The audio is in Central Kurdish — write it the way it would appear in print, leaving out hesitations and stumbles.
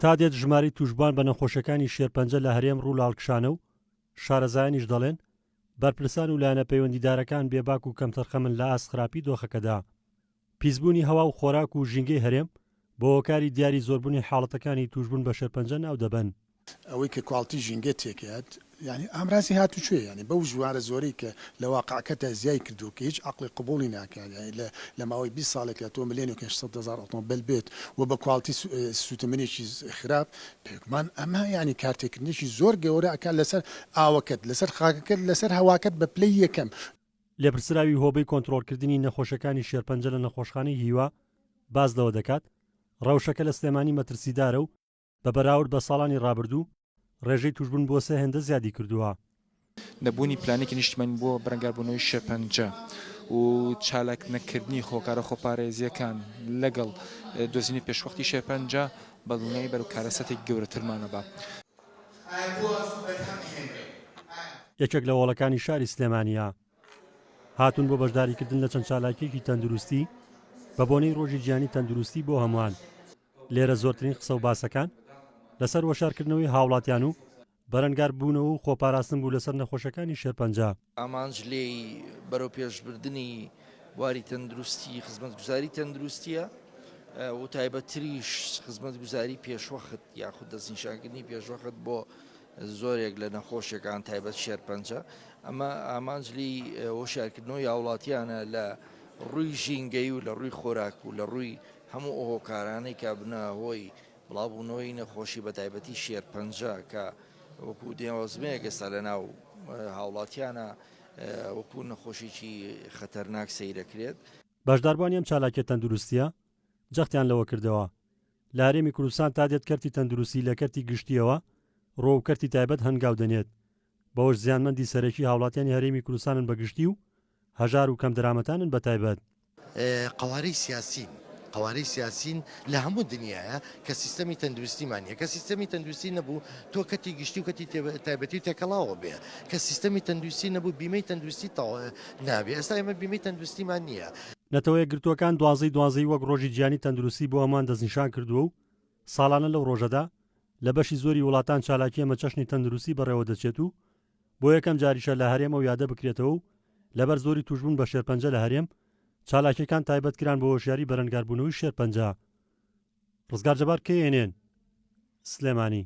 تا دێت ژمارەی تووشبووان بە نەخۆشیەکانی شێرپەنجە لە هەرێم ڕوو لە هەڵکشانە و شارەزایانیش دەڵێن، بەرپرسان و لایەنە پەیوەندیدارەکان بێباک و کەمتەرخەمن لە ئاست خراپی دۆخەکەدا. پیسبوونی هەوا و خۆراک و ژینگەی هەرێم بە هۆکاری دیاری زۆربوونی حاڵەتەکانی تووشبوون بە شێرپەنجە ناودەبەن. ئەوەی کە کواڵتی ژینگە تێکەیات یانی ئامرازی هاتوچۆیە یانی بەو ژوارە زۆرەی کە لە واقعەکەتا زیای کردووە کە هیچ عەقڵێک قبوڵی ناکات یانی لە لە ماوەی 20 ساڵێکا تۆ ملێنێک 800 هەزار ئۆتۆمبێل بێت و بە کواڵتی سووتەمەنیەکی خراپ بێگومان ئەمە یانی کارتێکردنێکی زۆر گەورە ئەکات لەسەر ئاوەکەت لەسەر خاکەکەت لەسەر هەواکەت بە پلەی یەکەم. لێپرسراوی هۆبەی کۆنترۆڵکردنی نەخۆشەکانی شێرپەنجە لە نەخۆشخانەی هیوا باس لەوە دەکات، ڕەوشەکە لە سلێمانی مەترسیدارە و بە بەراورد بە ساڵانی ڕابردوو ڕێژەی تووشبوون بۆ سێ هێندە زیادی کردووە. نەبوونی پلانێکی نیشتمانی بۆ بەرەنگاربوونەوەی شێرپەنجە و چالاک نەکردنی هۆکارە خۆپارێزییەکان لەگەڵ دۆزینەوەی پێشوەختی شێرپەنجە بە دڵنیایی بەرەو کارەساتێکی گەورەترمان ئەبا. یەکێک لە هۆڵەکانی شاری سلێمانییە. هاتوون بۆ بەشداریکردن لە چەند چالاکییەکی تەندروستی بە بۆنەی ڕۆژی جیهانی تەندروستی بۆ هەمووان. لێرە زۆرترین قسە و باسەکان لەسەر وەشارکردنەوەی هاوڵاتیان و بەرەنگار بوونەوە و خۆپاراستن بوو لەسەر نەخۆشەکانی شێرپەنجە. ئامانج لێی بەرەوپێشبردنی بواری تەندروستی خزمەتگوزاری تەندروستیە و تایبەتتریش خزمەتگوزاری پێشوەخت یاخود دەستنیشانکردنی پێشوەخت بۆ زۆرێک لە نەخۆشیەکان تایبەت شێرپەنجە ئەمە ئامانج لێی هۆشیارکردنەوەی هاوڵاتیانە لە ڕووی ژینگەی و لە ڕووی خۆراک و لە ڕووی هەموو ئەو هۆکارانەی کە بنە هۆی بڵاوبوونەوەی نەخۆشی بە تایبەتی شێرپەنجە کە وەکو دێوەزمەیەک ئێستا لە ناو هاوڵاتیانە وەکو نەخۆشیی خەتەرناک سەیرەکرێت. بەشداربووانی ئەم چالاکیە تەندروستیە جەختیان لەوە کردەوە، لە هەرێمی کوردستان تا دێت کەرتی تەندروستی لە کەرتی گشتیەوە ڕووەو کەرتی تایبەت هەنگاو دەنێت، بەوەش زیانمەندی سەرەکی هاوڵاتیانی هەرێمی کوردستانن بە گشتی و هەژار و کەمدەرامەتانن بە تایبەت. قەوارەی سیاسین قەوارەی سیاسین لە هەموو دنیاە کە سیستەمی تەندروستیمان نیە کە سیستەمی تەندروستی نەبوو تۆ کەتی گشتی و کەتی تایبەتی و تێکەڵاوە بێ کە سیستەمی تەندروستی نەبوو بیمەی تەندروستی تەواو نابێ ئێستا ئێمە بیمەی تەندروستیمان نییە. نەتەوە یەکگرتووەکان دوازدەی دوازدەی وەک ڕۆژی جیهانی تەندروستی بۆ هەمووان دەستنیشان کردووە و ساڵانە لەو ڕۆژەدا لە بەشی زۆری وڵاتان چالاکی هەمەچەشنی تەندروستی بەڕێوەدەچێت و بۆ یەکەم جاریشە لە هەرێم ئەو یادە بکرێتەوە و لەبەر زۆری تووشبوون بە شێرپەنجە لە هەرێم، چالاکییەکان تایبەت کران بۆ هۆشیاری بەرەنگاربوونەوەی شێرپەنجە. ڕزگار جەبار، KNN، سلێمانی.